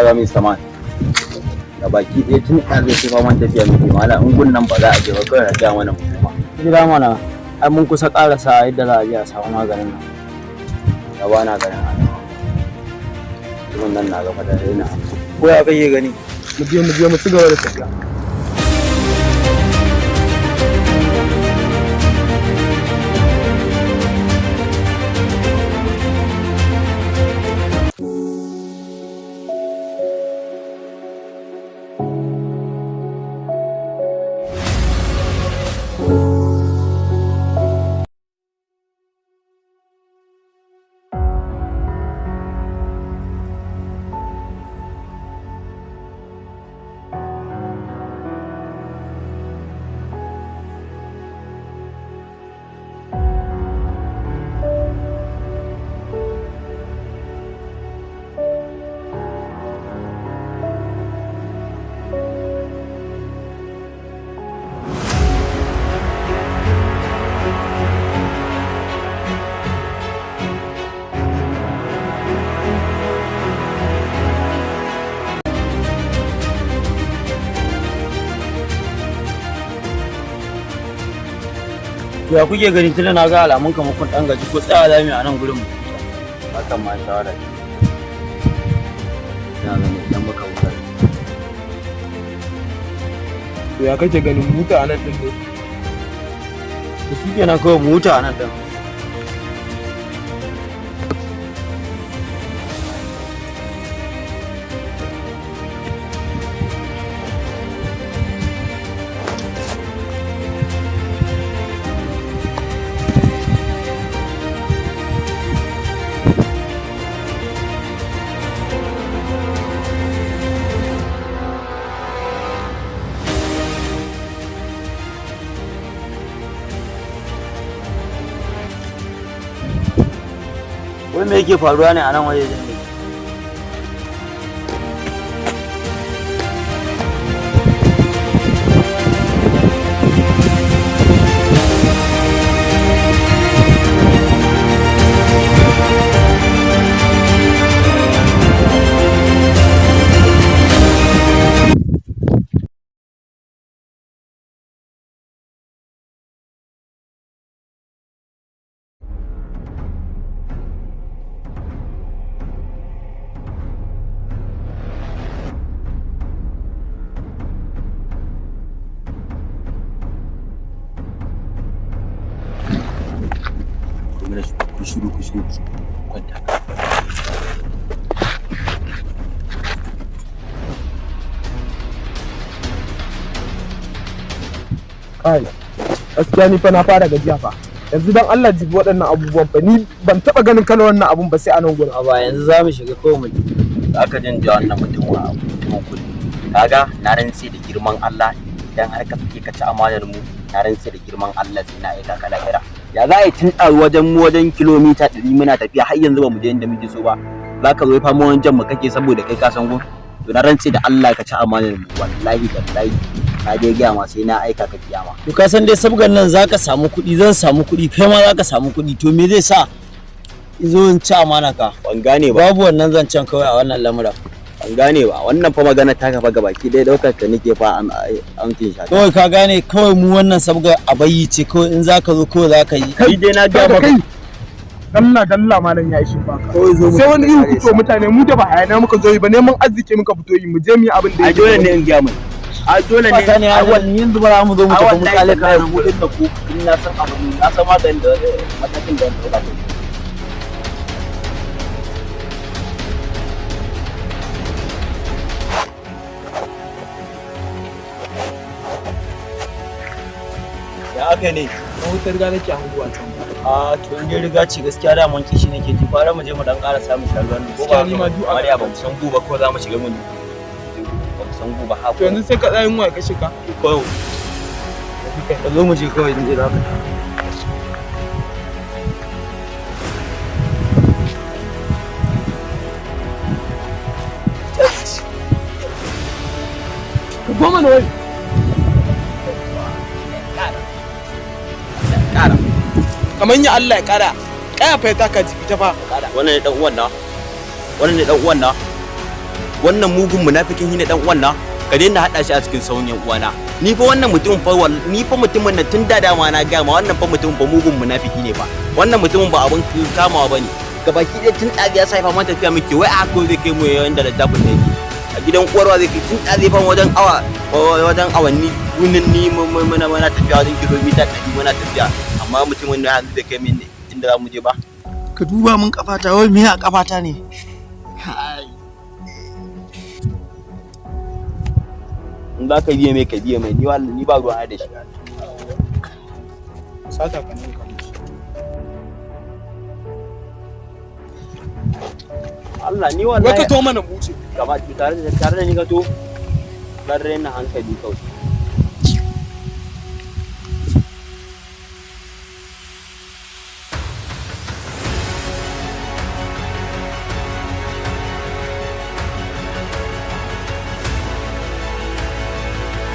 Kaga Mr. Man, da baki ɗaya tun ɗan zai fa man tafiya muke. Mala, in gun nan ba za a je ba, kawai a gaya mana mu koma. Gida mana, ai mun kusa ƙarasa yadda za a je a samu maganin nan. Da ba na ganin alama. Mutumin nan na gaba da raina. Ko ya kake gani? Mu je, mu je, mu ci gaba da tafiya. To, ya kuke gani? Tunda na ga alamun kamar kun ɗan gaji, ko tsaya za mu yi a nan gurin mu huta? Hakan ma shawara ce. Ina ganin idan muka huta. To, ya kake ganin huta a nan din ne? To, shi kenan, kawai mu huta a nan ɗin. Wai me yake faruwa ne a nan wajejen ne? Ku shiru, ku shiru, kwanta. Kai, gaskiya ni fa na fara gajiya fa. Yanzu dan Allah jibi waɗannan abubuwan fa, ni ban taɓa ganin kalar wannan abun ba sai a nan gurin. A ba yanzu za mu shiga kawai mu Za ka jin ja wannan mutum wa mutumin kuɗi. Kaga, na rantse da girman Allah, idan har ka sake ka ci amanar mu, na rantse da girman Allah sai na aika ka lahira. Ya za a yi tun ɗaru wajen mu wajen kilomita 100 muna tafiya, har yanzu ba mu je inda muke so ba? Za ka zo fama wajen mu kake saboda kai ka san gun. To, na rantse da Allah ka ci amanar mu, wallahi tallahi na dai gaya ma sai na aika ka kiyama. To, ka san dai sabgan nan zaka samu kuɗi, zan samu kuɗi, kai ma zaka samu kuɗi. To, me zai sa in zo in ci amana ka? Ban gane ba. Babu wannan zancen kawai a wannan lamura. Ban gane ba. Wannan fa magana ta kafa gabaki ɗaya ɗaukar ka nake fa amtin shaka. Kawai ka gane, kawai mu wannan sabga a bayi ce kawai. In zaka zo kawai zaka yi. Ni dai na gaya Kai maka. kai, dalla dalla, malam ya ishe baka. Kawai zo mu Sai wani ihu kare kuke mutane. Mu da ba hayana muka zo yi ba, neman arziki muka fito yi. Mu je mu yi abin da A yake dole ne in gaya mai, a dole ne. Fata ne ai har yanzu ba za mu zo mu ai tafi mu wallahi kale ka tallahi nan gudun da ku in na san abu ne, na san maganin da matakin da ya ɗauka. Ya aka ne? Wutar gane ke hanguwa can. A to, in dai riga ce, gaskiya da mun kishi nake ji, fara mu je mu dan ƙara samun sharuwan ko ba Gaskiya ni ma haka ba? duk a- Mariya, ba mu san guba ko za mu shiga mu ba mu san guba ha. To, yanzu sai ka tsaya yunwa ya kashe ka. Kawai ka zo mu je kawai in je za ka. Ka goma na wai. Ƙara. Kamar ya Allah ya kara kaya fa ya taka jiki ta fa. Wannan ne dan uwan na, wannan ne dan uwan na. Wannan mugun munafikin shine dan uwan na. Ka daina hada shi a cikin sauran yan uwana. Ni fa wannan mutumin fa, ni fa mutumin nan tun da dama na ga ma, wannan fa mutumin fa mugun munafiki ne fa. Wannan mutumin ba abun kamawa bane. Gabaki ɗaya tun ɗazi ya sa fa man tafiya muke, wai a ko zai kai mu yayin da littafin da yake a gidan uwarwa zai kai. Tun ɗazi fa wajen awa, wajen awanni wunin ni muna tafiya wajen kilomita 100 muna tafiya, amma mutumin na hanzu zai kai min inda za mu je ba. Ka duba min kafata, wai me a kafata ne? Kai. In za ka biye mai, ka biye mai. Ni wallahi ni ba ruwa da shi. Sata ka ne ka musu. Allah ni Wai wallahi ka to mana mu wuce. Gaba tare da ni ka to dan raina hankali kawai.